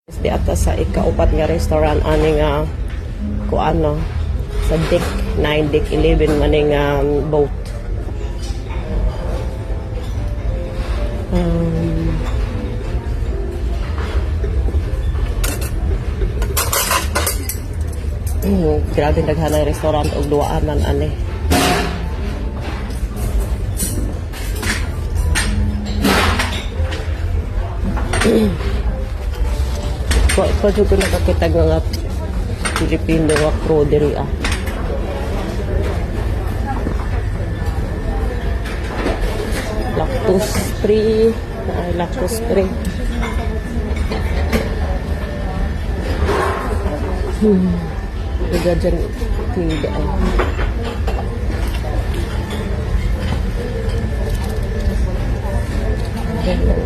Di ata sa ikaupat nga restaurant ani nga kuano sa deck 9, deck 11 maning boat. Grabe daghan ang restaurant og duaan man ani. Wa pa jud ko nakakita ng mga Pilipino nga crew diri ah. Lactose free. Ay, lactose free. Duga dyan tiga ay. Ganyan.